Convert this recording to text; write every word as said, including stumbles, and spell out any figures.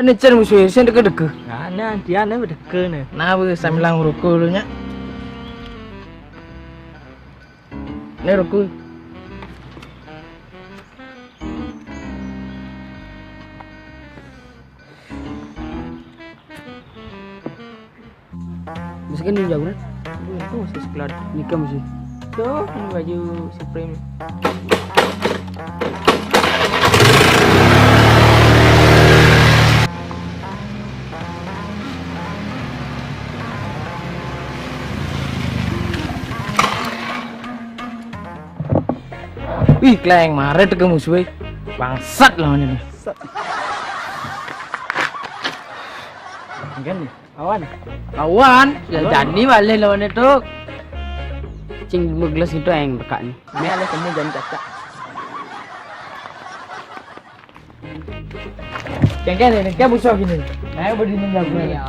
Ini cen musuh sing deke-deke. Nah, nah, dia nih deke nih. Nah, wis sambil ngrokok dulu nya. Ini rokok. Bisa kan jagoan? Itu masih sekelas. Nikah masih. Tuh, ini baju Supreme. Wih, kleng, mare teke musuhe. Bangsat lawannya nih. Enggak nih. Awan. Lawan, ya jani balik lawannya tuh. Cing, gelas itu yang dekat nih. Ini ada kamu jangan cacak. Cengkeh nih, kayak musuh gini. Nah, berdiri nih. Iya.